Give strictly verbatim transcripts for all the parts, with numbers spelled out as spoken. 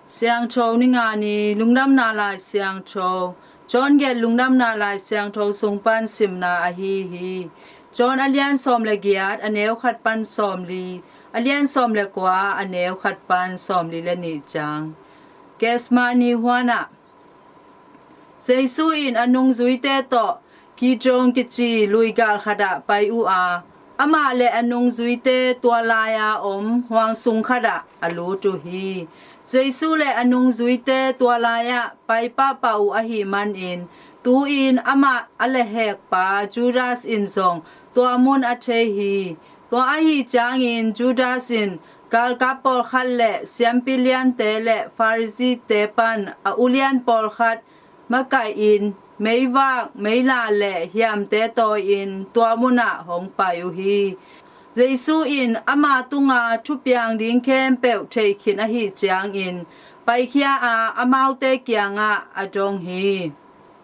Siangtho Ni Nga Ni, Lungdamna Lai Siangtho. John gelh Lungdamna Lai Siangtho sung pan simna ahi hi. John a lian sawm le giat, a neu khat pan sawmli, a lian sawm le kua, a neu khat pan sawmli le nih ciang. Gethsemane huanah Jesu in a nungzuite tawh Kidron kici luigal khatah pai uh a, amah le a nungzuite tua lai-a om huang sung khatah a lut uh hi. Jesu le a nungzuite tua lai-ah pai pahpah uh ahih manin, tu-in amah a lehhekpa Judas in zong tua mun a thei hi. Tua ahi ciangin Judas in galkap pawlkhat le siampi liante le Pharisee-te pan a ulian pawlkhat makaihin meivak, meila le hiamte tawi-in tua munah hong pai uh hi. Jesu in ama tunga thupiang ding khempeuh thei khin ahih ciangin, paikhia a, amaute kiangah a dong hi.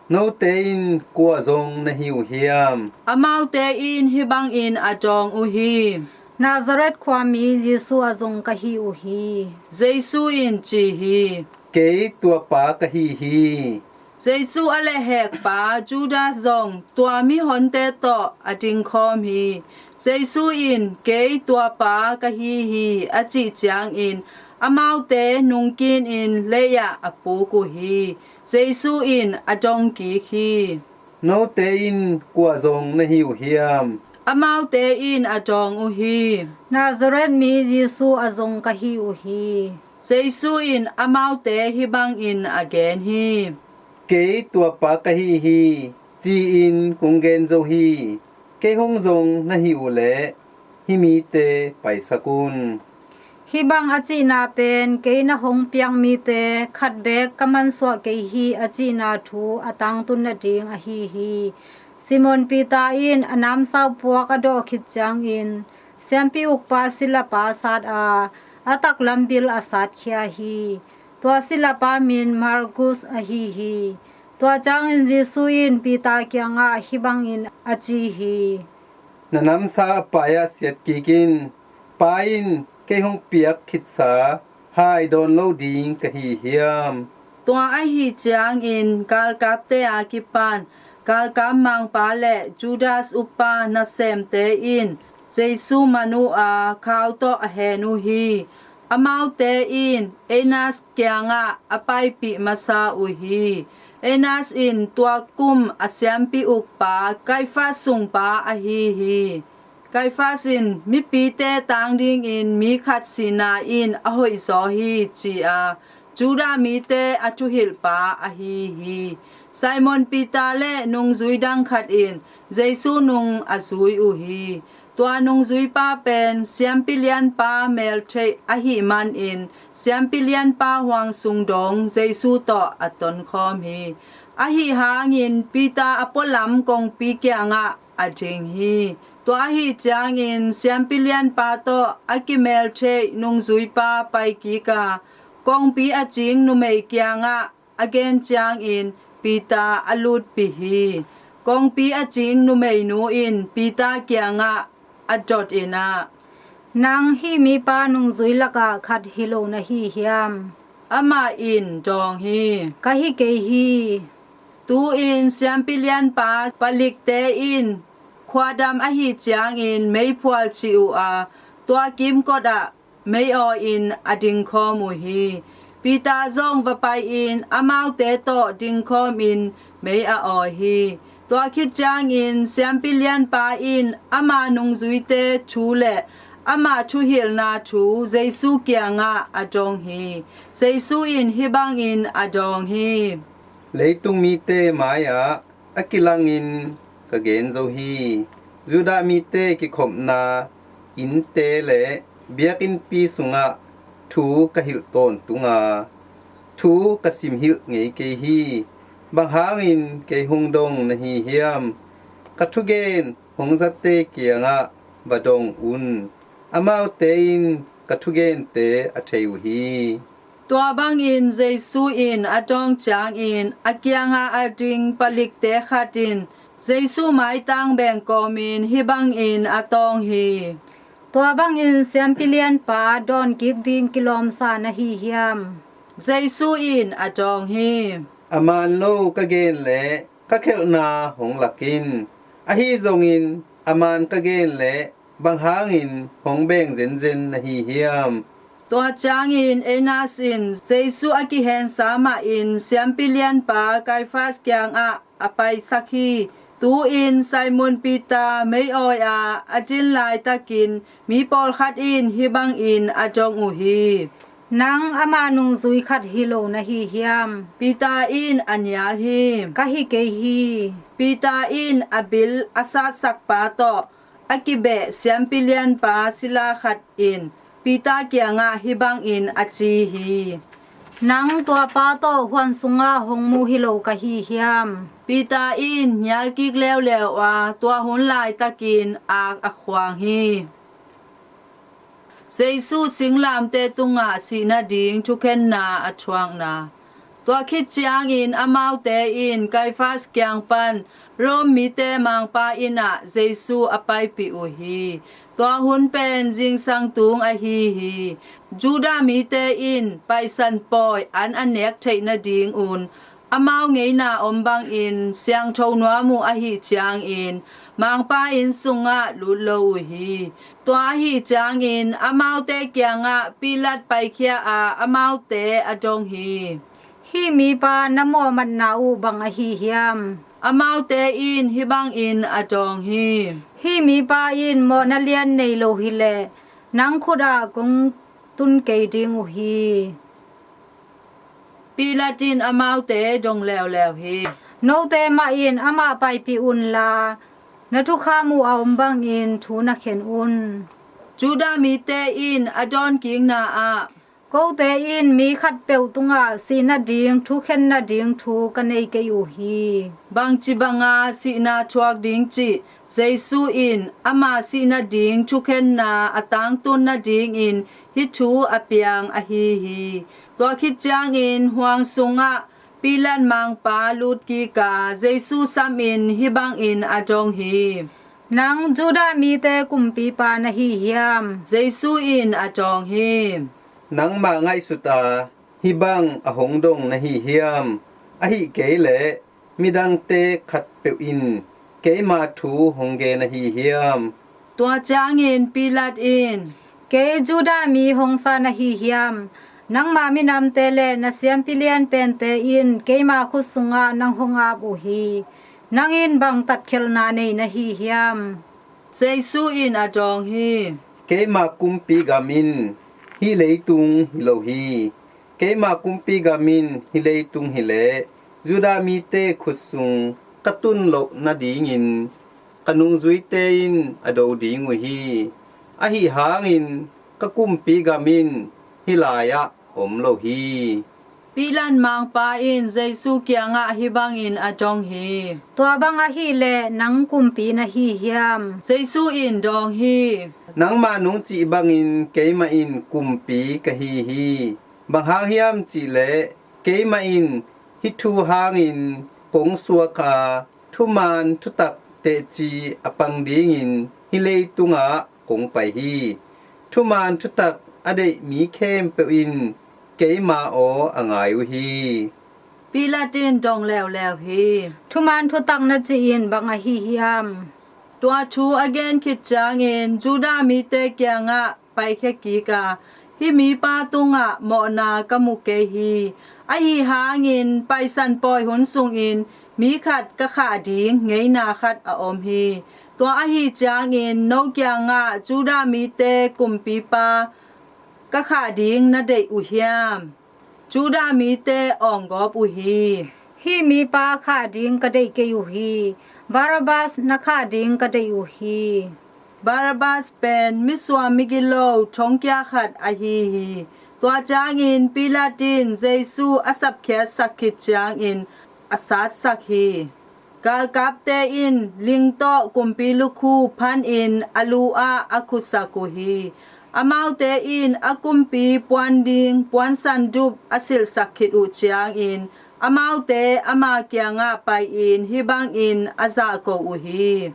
Note in kua zong na hi uh hiam? Amaute in hih bangin a dawng uh hi. Nazareth khuami Jesu a zong ka hi uh hi. Jesu in ci hi. Kei tua pa ka hi hi. Jesu a lehhekpa Judas zong tua mihonte tawh a dingkhawm hi. Jesu in, kei tua pa ka hi hi, a cih ciangin, amaute nungkinin lei-ah a puk uh hi. Jesu in a dong kik hi. Note in kua zong na hi uh hiam? Amaute in a dawng uh hi. Nazareth mi Jesu a zong ka hi uh hi. Jesu in amaute hih bangin a gen hi. Kei tua pa ka hi hi, ci-in kong gen zo hi. Kei hong zong na hi uh leh hih mite paisak un. Hih bang a cihna pen, kei na hong piak mite khat beek ka mansuah kei hi, a cihna thu a tangtun nading ahi hi. Simon Peter in a namsau puak a dawh khit ciangin, siampi ukpa silapa sat a, a taklam bil a satkhia hi. Tua silapa min Malkus ahi hi. Tua ciangin Jesu in Peter kiangah hih bangin a ci hi. Na namsau a pai-ah siat kik in. Pa in kei hong piak khitsa hai dawn lo ding ka hi hiam? Tua ahi ciangin galkapte a kipan galkap mangpa le Judas uppa nasemte in Jesu man uh a, khau tawh a hen uh hi. Amaute in Annas kiangah a paipih masa uh hi. Annas in tua kum a siampi ukpa Kaifas sungpa ahi hi. Kaifas in mipite tang dingin mi khat sihna in a hoihzaw hi, ci-a Judah mite a thuhilhpa ahi hi. Simon Peter le nungzui dang khat in Jesu nung a zui uh hi. Tua nungzuipa pen siampi lianpa meltheih ahih manin siampi lianpa huang sung dong Jesu tawh a tonkhawm hi. Ahi hangin Peter a pualam kongpi kiangah a ding hi. Tua ahi ciangin siampi lianpa tawh a kimeltheih nungzuipa paikik a, kongpi a cing numei kiangah a gen ciangin Peter a lutpih hi. Kongpi a cing numeinu in Peter kiangah a dot in ah, nang hih mipa nungzui lakah khat hi lo na hi hiam? Amah in dawng hi. Ka hi kei hi. Tu-in siampi lianpa palikte in khuadam ahi ciangin meiphual cih uh a, tua kimkot ah mei awi-in a dingkhawm uh hi. Peter zong va pai-in amaute tawh dingkhawmin mei a awi hi. Tua khit ciangin siampi lianpa in ama nungzuite thu le ama thuhilhna thu Jesu kiangah a dong hi. Jesu in hih bangin a dawng hi. Leitung mite mai-ah a kilangin ka gen zo hi. Judah mite kikhopna innte le biakinnpi sungah thu ka hilh tawntung a, thu ka simhilh ngei kei hi. Bang hangin kei hong dong na hi hiam? Ka thugen hong zatte kiangah va dong un. Amaute in ka thugente a thei uh hi. Tua bangin Jesu in a dawng ciangin a kianga a ding palikte khat in Jesu maitang beng kawmin hih bangin a tawng hi. Tua bangin siampi lianpa dawnkik ding kilawmsa na hi hiam? Jesu in a dawng hi. A man lo ka gen leh ka khelhna hong lak in. Ahi zongin a man ka gen leh bang hangin hong beng zenzen na hi hiam? Tua ciangin Annas in Jesu a kihensa mahin siampi lianpa Kaifas kiangah a paisak hi. Tu-in Simon Peter mei-awi-a a din laitakin mi pawlkhat in hih bangin a dong uh hi. Nang ama nungzui khat hi lo na hi hiam? Peter in a nial hi. Ka hi kei hi. Peter in a bil a satsak pa tawh a kibeh siampi lianpa sila khat in Peter kiangah hih bangin a ci hi. Nang tua pa tawh huan sungah hong mu hi lo ka hi hiam? Peter in nial kik leuleu a, tua hun laitakin ak a khuang hi. Jesu singlamteh tungah sihna ding thukhenna a thuakna. Tua khit ciangin amaute in Kaifas kiang pan Rom mite mangpa inn ah Jesu a paipih uh hi. Tua hun pen zingsang tung ahi hi. Judah mite in Paisan pawi an a nek theih nadingun amau ngeina om bangin siangtho nuam uh ahih ciangin mangpa inn sungah lut lo uh hi. Tua ahih ciangin amaute kiangah Pilat paikhia a, amaute a dong hi. Hih mipa na mawhmatna uh bang ahi hiam? Amaute in hih bangin a dawng hi. Hih mipa in mawhna lian nei lo hileh nang khut ah kong tun kei ding uh hi. Pilat in amaute dong leuleu hi. Note mah in amah paipih unla, na thukham uh a om bangin thu na khen un. Judah mite in a dawnkikna ah, kote in mi khatpeuh tungah sihna ding thukhen nading thu ka nei kei uh hi. Bangci banga sihna thuak ding cih Jesu in ama sihna ding thukhenna a tangtun nadingin hih thu a piang ahi hi. Tua khit ciangin huang sungah Pilat mangpa lutkik a, Jesu samin hih bangin a dong hi. Nang Judah mite kumpipa na hi hiam? Jesu in a dawng hi. Nangmah ngaihsut a, hih bang a hong dong na hi hiam? Ahih kei leh midangte khatpeuh in keima thu hong gen ahi hiam? Tua ciangin Pilat in, kei Judah mi hong sa na hi hiam? Nangma minamte le na siampi lianpente in keima khut sungah nang hong ap uh hi. Nang in bang tatkhelhna nei na hi hiam? Jesu in a dawng hi. Keima kumpi gam in hih leitung hi lo hi. Keima kumpi gam in hih leitung hileh Judah mite khut sung ka tun loh nadingin ka nungzuite in a do ding uh hi. Ahi hangin ka kumpi gam in hih lai-ah om lo hi. Pilat mangpa in Jesu kiangah hih bangin a dong hi. Tua bang ahileh nang kumpi na hi hiam? Jesu in dawng hi. Nangmah nung cih bangin keimah in kumpi ka hi hi. Bang hang hiam cihleh keimah in hih thu hangin kong suak a, thuman thutak teci a pang dingin hih leitungah kong pai hi. Thuman thutak a deih mi khempeuh in keima aw a ngai uh hi. Pilat in dong leuleu hi. Thuman thutak na cih in bang ahi hiam? Tua thu a gen khit ciangin Judah mite kiangah paikhia kik a, hih mipa tungah mawhna ka mu kei hi. Ahi hangin Paisan pawi hun sungin mi khat ka khah ding ngeina khat a om hi. Tua ahi ciangin no kiangah Judah mite kumpipa ka khah ding na deih uh hiam? Judah mite awnggawp uh hi. Hih mipa khah ding ka deih kei uh hi. Barabbas na khah ding ka deih uh hi. Barabbas pen misuam migilo thongkia khat ahi hi. Tua ciangin Pilat in Jesu a sapkhiatsak khit ciangin a satsak hi. Galkapte in ling tawh kumpi lukhu phanin a lu-ah a khusak uh hi. Amaute in a kumpi puan ding puansandup a silhsak khit uh ciangin amaute ama kiangah pai-in hih bangin a zahko uh hi.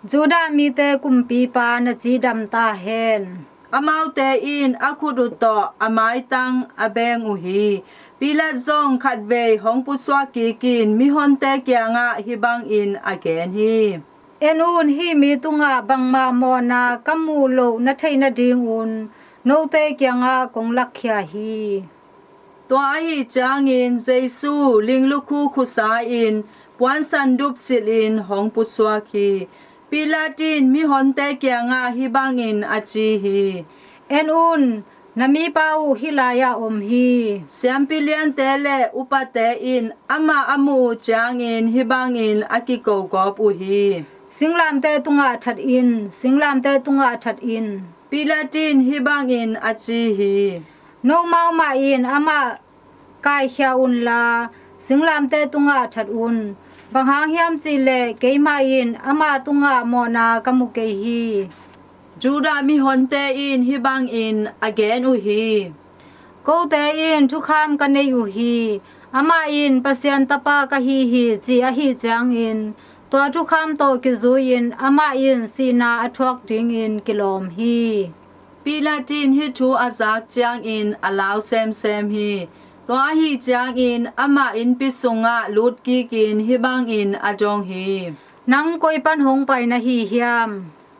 Judah mite kumpipa na cidam ta hen. amaute in a khut uh tawh a maitang a beng uh hi. Pilat zong khatvei hong pusuak kikin mihonte kiangah hih bangin a gen hi. En un, hih mi tungah bangmah mawhna ka muh loh na theih nadingun note kiangah kong lakkhia hi. Tua ahih ciangin Jesu linglukhu khusa-in puansandup silhin hong pusuak hi. Pilat in mihonte kiangah hih bangin a ci hi. En un, na mipa uh hih lai-ah om hi. Siampi liante le upate in amah a muh uh ciangin hih bangin a kikogawp uh hi. Singlamteh tungah that in, singlamteh tungah that in. Pilat in hih bangin a ci hi. Nomau mah in amah kaikhia unla, singlamteh tungah that un. Bang hang hiam cihleh keimah in ama tungah mawhna ka mu kei hi. Judah mihonte in hih bangin a gen uh hi. Kote in thukham ka nei uh hi. Amah in Pasian Tapa ka hi hi ci ahih ciangin tua thukham tawh kizui-in amah in sihna a thuak dingin kilawm hi. Pilat in hih thu a zak ciangin a lau semsem hi. Tua ahih ciangin amah innpi sungah lutkikin hih bangin a dong hi. Nang koi pan hong pai na hi hiam?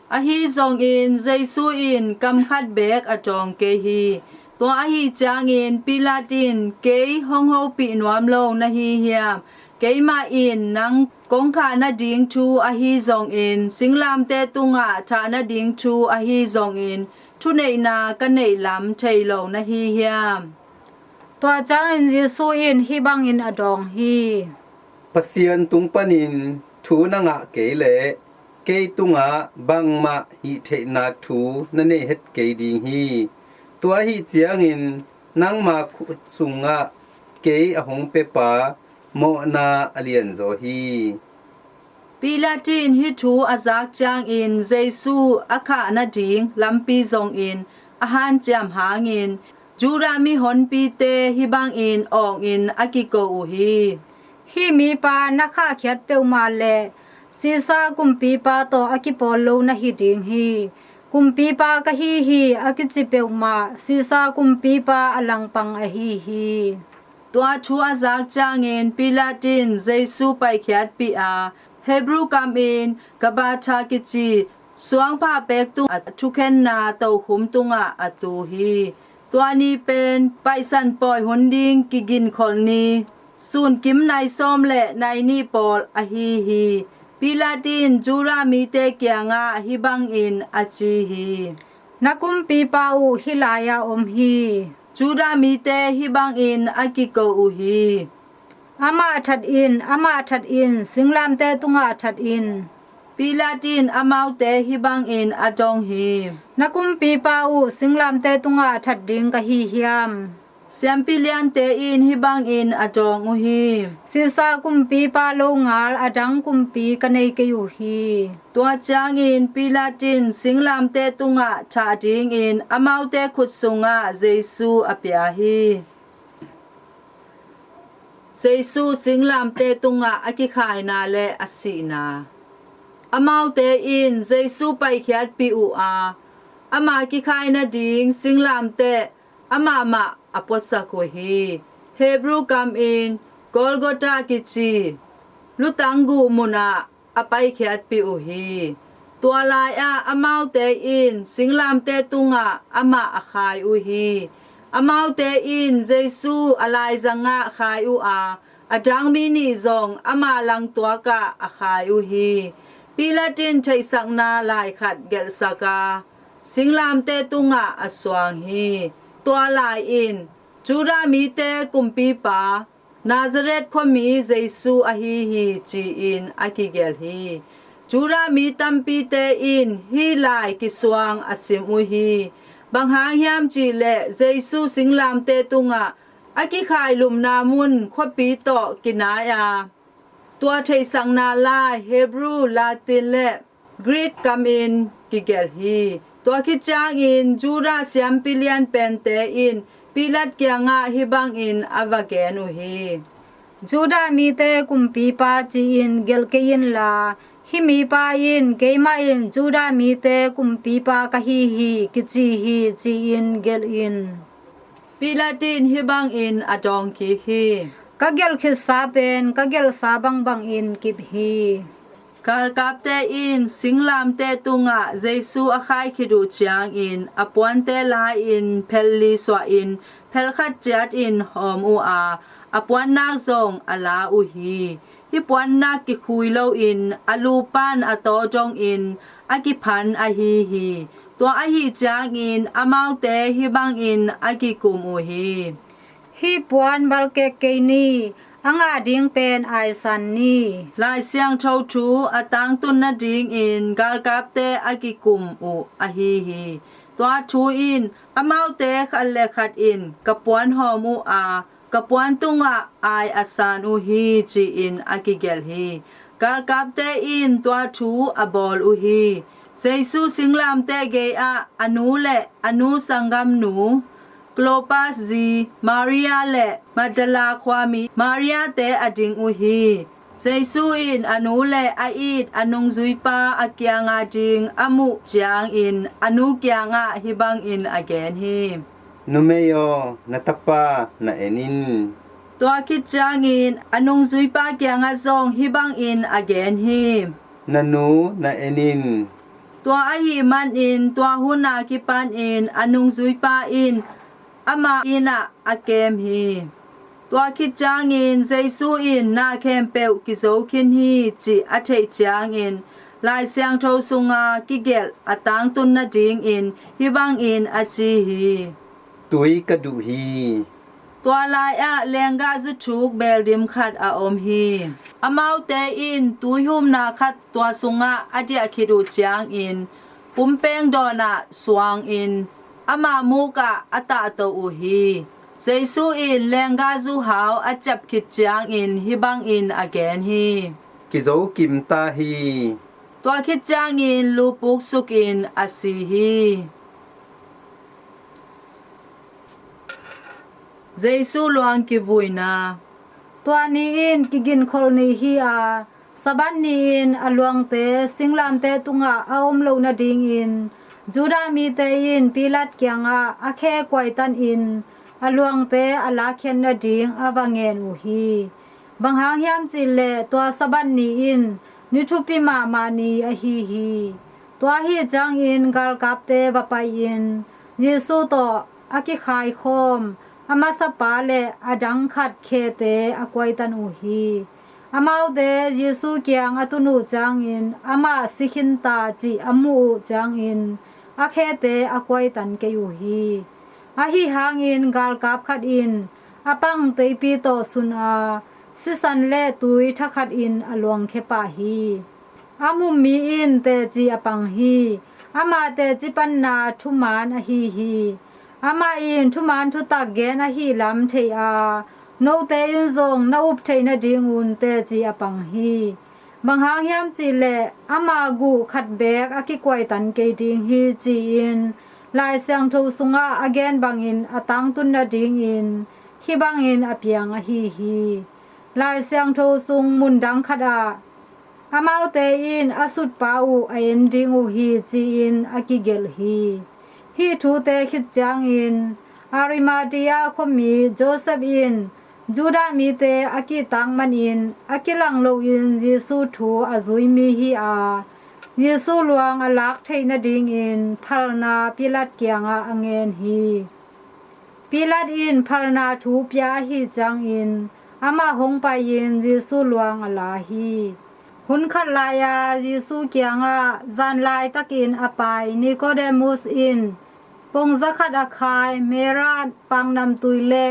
Ahi zongin Jesu in kam khat beek a dawng kei hi. Tua ahih ciangin Pilat in, kei hong hopih nuam lo na hi hiam? Keimah in nang kong khah nading thu ahi zongin, singlamteh tungah thah nading thu ahi zongin, thuneihna ka neih lam thei lo na hi hiam? Tua ciangin Jesu in hih bangin a dawng hi. Pasian tung panin thu na ngah kei leh kei tungah bangmah hih theihna thu na nei het kei ding hi. Tua ahih ciangin nangma khut sungah kei a hong piapa mawhna a lianzaw hi. Pilat in hih thu a zak ciangin Jesu a khah nading lampi zongin a hanciam hangin Judah mihonpite hih bangin awngin a kiko uh hi. Hih mipa na khahkhiat peuhmah leh Sisa kumpipa tawh a kipawl lo na hi ding hi. Kumpipa ka hi hi a kici peuhmah Sisa kumpipa a langpang ahi hi. Tua thu a zak ciangin Pilat in Jesu paikhiatpih a, Hebrew kamin Gabbatha kici suangphah pek tung a thukhenna tokhum tungah a tu hi. Tua ni pen paihsan pawi hun ding kiginkholh ni, sunkim nai sawm le nai nih pawl ahi hi. Pilat in Judah mite kiangah hih bangin a ci hi. Na kumpipa uh hih lai-ah om hi. Judah mite hih bangin a kiko uh hi. Amah that in, amah that in, singlamteh tungah that in. Pilat in amaute hih bangin a dong hi. Na kumpipa uh singlamteh tungah that ding ka hi hiam? Siampi liante in hih bangin a dawng uh hi. Sisa kumpipa longal a dang kumpi ka nei kei uh hi. Tua ciangin Pilat in singlamteh tungah thah dingin amaute khut sungah Jesu a pia hi. Jesu singlamteh tungah a kikhaina le a sihna. Amaute in Jesu paikhiatpih uh a, ama kikhai nading singlamteh amah mah a puasak uh hi. Hebrew kamin Golgotha kici lutang guh munah a paikhiatpih uh hi. Tua lai-ah amaute in singlamteh tungah amah a khai uh hi. Amaute in Jesu a laizangah khai uh a, a dang mi nih zong ama langtuakah a khai uh hi. Pilat in theihsakna lai khat gelhsak a, singlamteh tungah a suang hi. Tua lai-in Judah mite kumpipa, Nazareth khuami Jesu ahi hi, ci-in a kigelh hi. Judah mi tampite in hih lai kisuang a sim uh hi. Bang hang hiam cihleh Jesu singlamteh tungah a kikhailumna mun khuapi tawh kinai a, tua theihsakna lai Hebrew, Latin le Greek kamin kigelh hi. Tua khit ciangin Judah siampi lianpente in Pilat kiangah hih bangin a va gen uh hi. Judah mite kumpipa ci-in gelh kei inla, Hih mipa in, "Keimah in Judah mite kumpipa ka hi hi," kici hi, ci-in gelh in. Pilat in hih bangin a dawngkik hi. Ka gelh khitsa pen ka gelhsa bangbangin kip hi. Galkapte in singlamteh tungah Jesu a khai khit uh ciangin a puante la-in phel li suahin phel khat ciatin hawm uh a, a puannak zong a la uh hi. Hih puannak kikhui loin a lu pan a taw dongin a kiphan ahi hi. Tua ahih ciangin amaute hih bangin a kikum uh hi. Hih puan balkek kei ni, a ngah ding pen aisan ni. Lai Siangtho thu a tangtun nadingin galkapte a kikum uh ahi hi. Tua thu in amaute khat le khat in ka puan hawm uh a, ka puan tungah ai a san uh hi, ci-in a kigelh hi. Galkapte in tua thu a bawl uh hi. Jesu singlamteh gei-ah a nu le a nu sanggamnu, Klopas zi Maria le Magdala khuami Maria-te a ding uh hi. Jesu in a nu le a it a nungzuipa a kianga ding a muh ciangin a nu kiangah hih bangin a gen hi. Numei aw, na tapa na en in. Tua khit ciangin a nungzuipa kiangah zong hih bangin a gen hi. Na nu na en in. Tua ahih manin tua hun a kipanin a nungzuipa in ama inn ah a kem hi. Tua khit ciangin Jesu in na khempeuh kizo khin hi cih a theih ciangin Lai Siangtho sunga kigelh a tangtun nadingin hih bangin a ci hi. Tui ka duh hi. Tua lai-ah lenggahzu thuk beldim khat a om hi. Amaute in tuihumna khat tua sungah a diah khit uh ciangin pumpeng dawnah suangin ama mukah a tahto uh hi. Jesu in lenggahzu hau a ciap khit ciangin hih bangin a gen hi. Kizo kim ta hi. Tua khit ciangin lu puksukin a si hi. Jesu luang kivuina. Tua ni in kiginkholh ni hi a, Sabbath ni-in a luangte singlamteh tungah a om loh nadingin Judah mite in Pilat kiangah a khe kuaitanin a luangte a lakkhiat nading a va ngen uh hi. Bang hang hiam cihleh tua Sabbath ni in ni thupi mahmah ni ahi hi. Tua ahih ciangin galkapte va pai-in Jesu tawh a kikhaikhawm a masapa le a dang khat khete a kuaitan uh hi. Amaute Jesu kiang a tun uh ciangin amah si khin ta cih a muh uh ciangin a khete a kuaitan kei uh hi. Ahi hangin galkap khat in a pang teipi tawh sun a, sisan le tui thakhatin a luangkhia pah hi. A mu mi in teci a pang hi. Amah teci panna thuman ahi hi. Amah in thuman thutak gen ahi lam thei a, note in zong na up theih nadingun teci a pang hi. Bang hang hiam cihleh ama guh khat beek a kikuaitan kei ding hi, ci-in Lai Siangtho sungah a gen bangin a tangtun nadingin hih bangin a piang ahi hi. Lai Siangtho sung mundang khatah amaute in a sutpa uh a en ding uh hi, ci-in a kigelh hi. Hih thute khit ciangin Arimathea khuami Joseph in Judah mite a kihtak manin a kilang loin Jesu thu a zui mi hi a, Jesu luang a lak theih nadingin phalna Pilat kiangah a ngen hi. Pilat in phalna thu pia ahi ciangin amah hong pai-in Jesu luang a la hi. Hun khat lai-a Jesu kiangah zan laitakin a pai Nicodemus in pongza khat a khai, merat, paknamtui le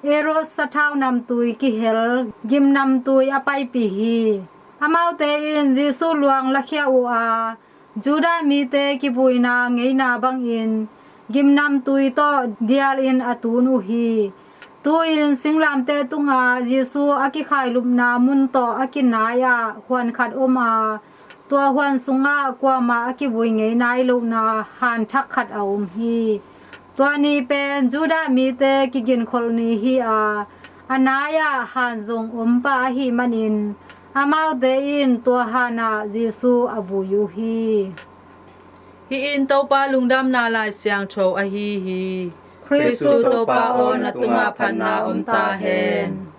erod sathau namtui kihel gimnamtui a paipih hi. Amaute in Jesu luang lakhia uh a, Judah mite kivuina ngeina bangin gimnamtui tawh dialin a tun uh hi. Tu-in singlamteh tunga Jesu a kikhailupna mun tawh a kinai-ah huan khat om a, tua huan sungah kuamah a kivui ngei nai lohna han thak khat a om hi. Tua ni pen Judah mite kiginkholh ni hi a, a nai-ah han zong om pah ahih manin Amaute in tua hanah Jesu a vui uh hi. Hih in Topa lungdamna Lai Siangtho ahi hi. Khristu Topa aw, na tungah phatna om ta hen.